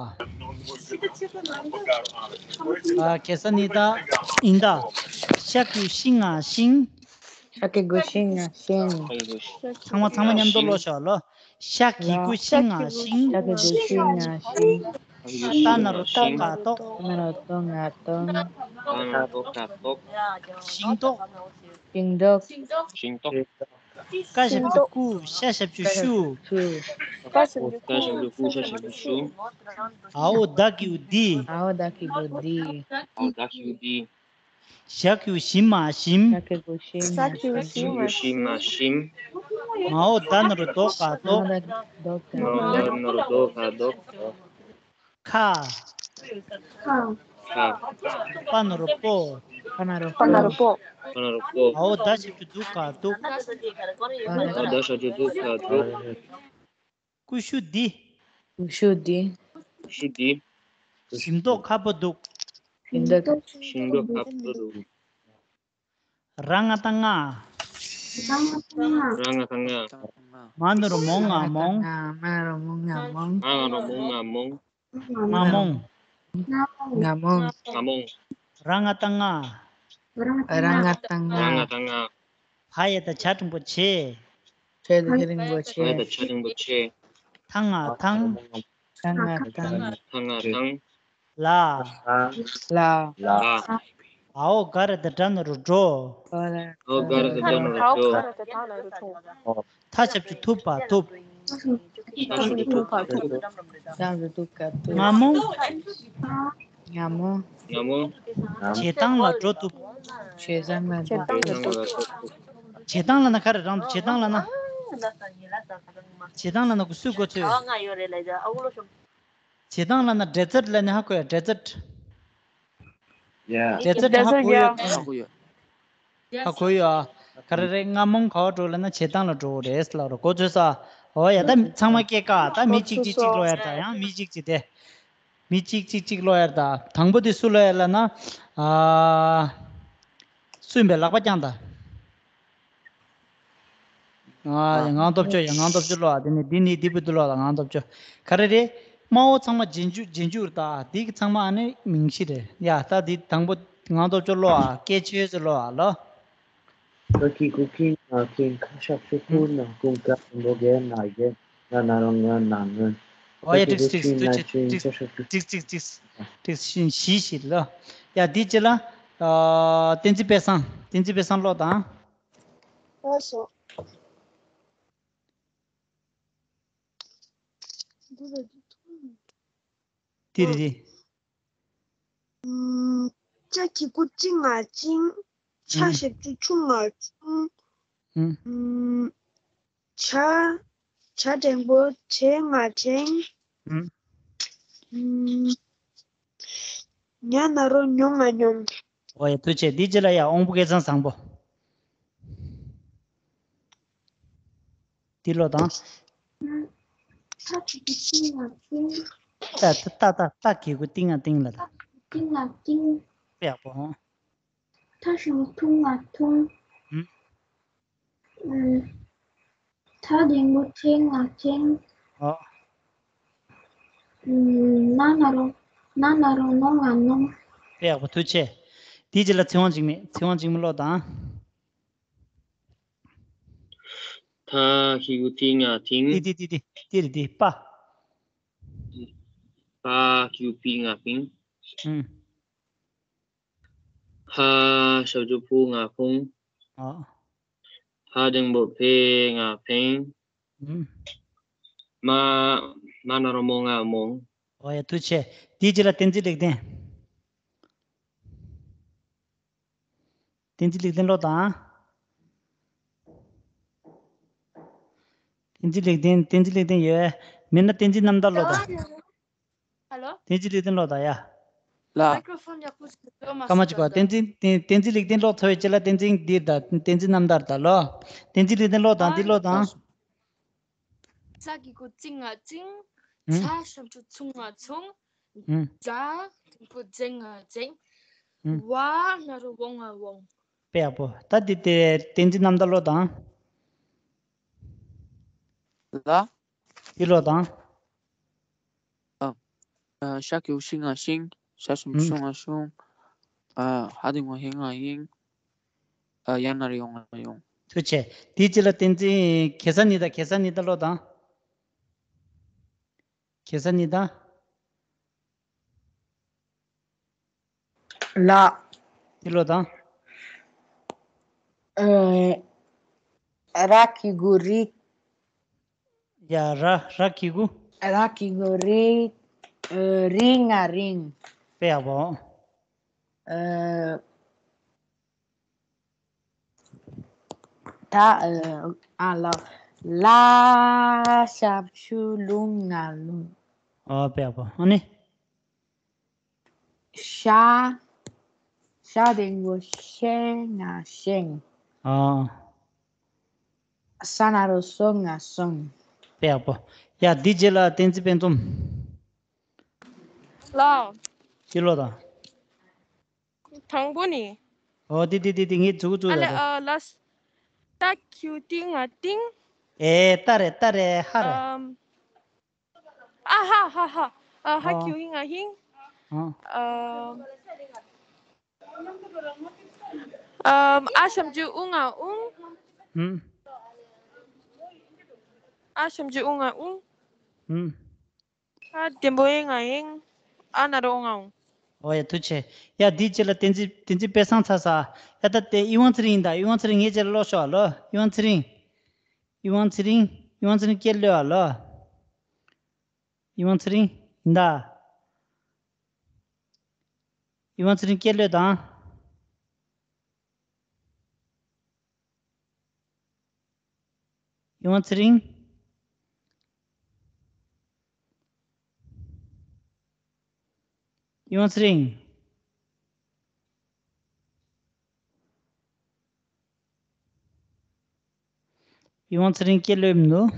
ཨ། གེ་ས་ནི་ད་ཡིན་ད། ཤ་གི་གུ་ཤི་ང་ཤིང་། ཤ་གི་གུ་ཤི་ང་ཤིང་། ཚང་མ་ཚང་མ་མཉམ་དུ་ཀློད་ཤོག་ལོ། ཤ་གི་གུ་ཤི་ང་ཤིང་། ཤ་གི་གུ་ཤི་ང་ཤིང་། ཏ་ན་རོ་ཏོ་ག་ཏོག་ཏ་ན་རོ་ཏོ་ང་ཏོང་། ཏ་ན་རོ་ཏོ་ག་ཏོག་ཤིང་ཏོག་ཤིང་ཏོག་ཤིང་ཏོག་ཀ་ཞབས་ཀྱུ་ཀུ། ཤ་ཞབས་ཀྱུ་ཤུ། ཀ་ཞབས་ཀྱུ་ཀུ། ཤ་ཞབས་ཀྱུ་ཤུ། འ་འོག་ད་གི་གུ་འདི། འ་འོག་ད་གི་གུ་འདི། འ་འོག་ད་གི་གུ་འདི། ཞ་གི་གུ་ཞི་མ་ཞིམ། ཞ་གི་གུ་ཞི་མ་ཞི་ཞིམ། མ་ཞིམ། མ་འོག་ད་ན་རོ་དོ་ག་དོག་མ་འོག་ད་ན་རོ་དོ་ག་དོག་ཁ། ཁ། ཁ། པ་ན་རོ་པོ། པ་ན་རོ་པོ། པ་ན་རོ་པོ། འ་འོག་ད་ཞབས་ཀྱུ་དུ་ག་དུག་འ་འོག་ད་ཞབས་ཀྱུ་དུ་ག་དུག་ཀུ་ཤུ་འདི། ཀུ་ཤུ་འདི། ཀུ་ཤུ་འདི། ཞིམ་མདོག་ཁ་པོ་འདུག་ཞིམ་མདོག་ཞིམ་མདོག་ཁ་པོ་འདུག་ར་ང་བཏགས་རྔ། ར་ང་བཏགས་རྔ། མ་ན་རོ་མོ་ང་མོང་། མ་ན་རོ་མོ་ང་མོང་། མ་ན་རོ་མོ་ང་མོང་། རྔ་མོང་། རྔ་མོང་། རྔ་མོང་། ར་ང་བཏགས་རྔ། ར་ང་བཏགས་རྔ། ར་ང་བཏགས་རྔ། བ་ཡ་བཏགས་བྱ་འགྲེང་བུ་བྱེ། བྱ་ཡ་བཏགས་བྱ་འགྲེང་བུ་བྱེ། བྱ་ཡ་བཏགས་བྱ་འགྲེང་བུ་བྱེ། ཐ་ང་ཐང་། ཐ་ང་ཐང་། ཐ་ང་ཐང་། ལ། ལ། ལ། འ་འོག་ག་ར་བཏགས་གྲ་ན་རོ་གྲོ། འ་འོག་ག་ར་བཏགས་གྲ་ན་རོ་གྲོ། ཐ་ཞབས་ཀྱུ་ཐུ་པ་ཐུབ། ཐ་ཞབས་ཀྱུ་ཐུ་པ་ཐུབ། རྔ་མོང་། རྔ་མོང་། རྔ་མོང་། བྱེ་ཐང་ལ་འགྲོ་ཐུབ། བྱེ་ཐང་ལ་འགྲོ་ཐུབ། བྱེ་ཐང་ལ་ན་ག་རེ་རང་དུ་བྱེ་ཐང་ལ་ན། བྱེ་ཐང་ལ་ན་གུ་སུས་གོ་ཚོད། བྱེ་ཐང་ལ་ན་འབྲས་རྩལ་ལ་ནི་ཧ་གོ་ཡ། འབྲས་རྩལ། ཡ། འབྲས་རྩལ་ཧ་གོ་ཡོད། ཧ་གོ་ཡོད། ཧ་གོ་ཡོད་ཨ། ག་རེ་རེད། རྔ་མོང་ག་བ་འགྲོ་ལབ་ན་བྱེ་ཐང་ལ་འགྲོ་གི་རེད་ལབ་རོ། གོ་ཚོད་ས། འོ་ཡ། ད་ཚང་མ་སྐད་ཀ་ད་མི་གཅིག་གཅིག་གཅིག་ཀློག་ཡ། ད་ཡང་མི་གཅིག་གཅིག་དེ། མི་གཅིག་གཅིག་གཅིག་ཀློག་ཡ། ད་དང་པོ་དེ་སུ་ཀློག་ཡ་ལབ་ན། ཨ། སུ་ཡིན་པའི་ལག་པ་བརྐྱངས་ད། ཨ། ངང་སྟོབས་ཆོ་ཡ། ངང་སྟོབས་ཆོ་ཀློག་ཨ། དེ་ནས་འདི་ནི་འདི་བུ་འདི་ཀློག་ལ། ངང་སྟོབས་ཆོ་ག་རེ་རེད། དམར་པོ་ཚང་མ་རྗེས་འཇུག་རྗེས་འཇུག་རེད་ད། འདི་གི་ཚང་མ་ཨ་ནི་མིང་གཞི་རེད་ཡ། ད་འདི་དང་པོ་ངང་སྟོབས་ཆོ་ཀློག་ཨ། སྐད་ཆོས་ཚོ་ཀློག་ཨ་ལོ། ཀ་གི་གུ་ཀི་ང་ཀིང་། ཁ་ཞབས་ཀྱུ་ཁུ་ང་ཁུང་། ག་འགྲེང་བུ་གེ་ང་གེན། ང་ན་རོ་ང་ན་ངོན། འོ་ཡ། ཏིག་ཏིག་ཏིག་ཏིག་ཏིག་ཏིག་ཞིག་ལ། ཡ་འདི་ཅི་ལ། ཨ། བསྟན་འཛིན་དཔལ་བཟང་། བསྟན་འཛིན་དཔལ་བཟང་ཀློག་དང་། ལགས་སོ། འདི་རེད། འདི། ཨུམ། ཅ་གི་གུ་ཅི་ང་ཅིང་། ཆ་ཨུམ། ཞབས་ཀྱུ་ཆུ་ང་ཆུང་། ཨུམ། ཨུམ། བྱ། བྱ་འགྲེང་བུ་བྱེ་ང་བྱེང་། ཨུམ། ཨུམ། ཉ་ན་རོ་ཉོ་ང་ཉོང་། འོ་ཡ། ཐུགས་རྗེ་ཆེ། འདི་ཅི་ལ་ཡ། དབང་པོ་སྐལ་བཟང་བཟང་པོ། འདི་ཀློག་དང་། ཐ་གི་གུ་ཏི་ང་ཏིང་། ཏ་ཏ་ཏ་ཏ་གི་གུ་ཏི་ང་ཏིང་ལ་ད། ཏི་ང་ཏིང་། དཔེ་ཡག་པོ་ཧོ། ཐ་ཞབས་ཀྱུ་ཐུ་ང་ཐུང་། ཧུམ། ཨུམ། ཐ་འགྲེང་བུ་ཐེ་ང་ཐེང་། ཨོ། ཨུམ། ན་ན་རོ། ན་ན་རོ་ནོ་ང་ནོང་། དཔེ་ཡག་པོ། ཐུགས་རྗེ་ཆེ། དེའི་རྗེས་ལ་ཚེ་དབང་འཇིགས་མེད། ཚེ་དབང་འཇིགས་མེད་ཀློག་དང་། ཐ་གི་གུ་ཐི་ང་ཐིང་། ཏི་ཏི་ཏི་ཏི། ཏི་རེད་ཏི། པ། པ་གི་གུ་པི་ང་པིང་། ཨུམ། ཕ་ཞབས་ཀྱུ་ཕུ་ང་ཕུང་། ཨ། ཕ་འགྲེང་བུ་ཕེ་ང་ཕེང་། ཨུམ། མ། མ་ན་རོ་མོ་ང་མོང་། འོ་ཡ། ཐུགས་རྗེ་ཆེ། དེའི་རྗེས་ལ་བསྟན་འཛིན་ལེགས་ལྡན། བསྟན་འཛིན་ལེགས་ལྡན་ཀློག་དང་། བསྟན་འཛིན་ལེགས་ལྡན། བསྟན་འཛིན་ལེགས་ལྡན་ཡོད། མེད་ན་བསྟན་འཛིན་རྣམ་དག་ཀློག་དང་། ཧ་ལོ། བསྟན་འཛིན་ལེགས་ལྡན་ཀློག་དང་ཡ། ལ། མའི་ཀྲོ་ཕོན་ཡག་པོ་ཞིག་འགྲོ་མ་སྐར་མ་གཅིག་གོ། སོང་། བསྟན་འཛིན་བསྟན་བསྟན་འཛིན་ལེགས་ལྡན་ཀློག་ཐུབ་ཡོད་ཅེ་ལ་བསྟན་འཛིན་འདིར་དང་བསྟན་འཛིན་རྣམ་དག་དང་ལོ། བསྟན་འཛིན་ལེགས་ལྡན་ཀློག་དང་འདི་ཀློག་དང་། ས་གི་གུ་ཙི་ང་ཙིང་། ཧུམ། ཚ་ཞབས་ཀྱུ་ཚུ་ང་ཚུང་། ཧུམ། ཛ་དང་པོ་ཛེ་ང་ཛེང་། ཧུམ། ཝ་ན་རོ་ཝོ་ང་ཝོང་། དཔེ་ཡག་པོ། ད་འདི་དེ་བསྟན་འཛིན་རྣམ་དག་ཀློག་དང་། ལ། འདི་ཀློག་དང་། ཨ། ཨ། ཤ་གི་གུ་ཤི་ང་ཤིང་། ཤ་ཞབས་ཀྱུ་ཤུ་ང་ཤུང་། ཨ། ཧ་གི་གུ་ཧེ་ང་ཧིང་། ཨ། ཡ་ན་རོ་ཡོ་ང་ཡོང་། ཐུགས་རྗེ་ཆེ། དེའི་རྗེས་ལ་བསྟན་འཛིན་གེ་སར་ཉི་ཟླ། གེ་སར་ཉི་ཟླ་ཀློག་དང་། གེ་སར་ཉི་ཟླ། ལ། འདི་ཀློག་དང་། ཨ། ར་གི་གུ་རི། ཡ། ར་ར་གི་གུ། ར་གི་གུ་རི། ཨ། རི་ང་རིང་། དཔེ་ཡག་པོ། ཨ། ད། ཨ། ལ། ལ་ཞབས་ཀྱུ་ལུ་ང་ལུང་། ཨོ། དཔེ་ཡག་པོ། ཨ་ནི། ཤ། ཤ་དང་པོ་ཤེ་ང་ཤེང་། ཨོ། ས་ན་རོ་སོ་ང་སོང་། དཔེ་ཡག་པོ། ཡ། འདིའི་རྗེས་ལ་བསྟན་འཛིན་དཔལ་འཛོམས། ལ། འདི་ཀློག་དང་། དང་པོ་ནི། ཨོ། འདི་འདི་འདི་འདི་ངས་མཛུ་གུ་བཙུགས་ཨ་ལེ། ཡོད་རེད། ཨ། ལ། ཏ་གི་གུ་ཏི་ང་ཏིང་། ཨེ། ཏ་རེད། ཏ་རེད། ཧ་རེད། ཨམ། ཨ་ཧ་ཧ་ཧ། ཨ། ཧ་གི་གུ་ཧི་ང་ཧིང་། ཨ། ཨམ། ཨ་ཞབས་ཀྱུ་ཨུ་ང་ཨུང་། ཧུམ། ཨ་ཞབས་ཀྱུ་ཨུ་ང་ཨུང་། ཧུམ། ཨ་དང་པོ་ཨེ་ང་ཨེང་། ཨ་ན་རོ་ཨོ་ང་ཨོང་། ཨོ་ཡ། ཐུགས་རྗེ་ཆེ། ཡ། འདིའི་རྗེས་ལ་བསྟན་འཛིན་བསྟན་འཛིན་དཔལ་བཟང་ཚ་ས། ཡ། ད་དེ་དབྱི་ཝང་ཚེ་རིང་ཡིན་ད། དབྱི་ཝང་ཚེ་རིང་ངའི་རྗེས་ལ་ཀློག་ཤོག་ཨ་ལོ། དབྱི་ཝང་ཚེ་རིང་། དབྱི་ཝང་ཚེ་རིང་། དབྱི་ཝང་ཚེ་རིང་། དབྱི་ཝང་ཚེ་རིང་སྐད་ལོས་ཨ་ལོ། དབྱི་ཝང་ཚེ་རིང་ཡིན་ད། དབྱི་ཝང་ཚེ་རིང་སྐད་ལོས་དང་། དབྱི་ཝང་ཚེ་རིང་། དབྱི་ཝང་ཚེ་རིང་། དབྱི་ཝང་ཚེ་རིང་སྐད་ལོས་མི་འདུག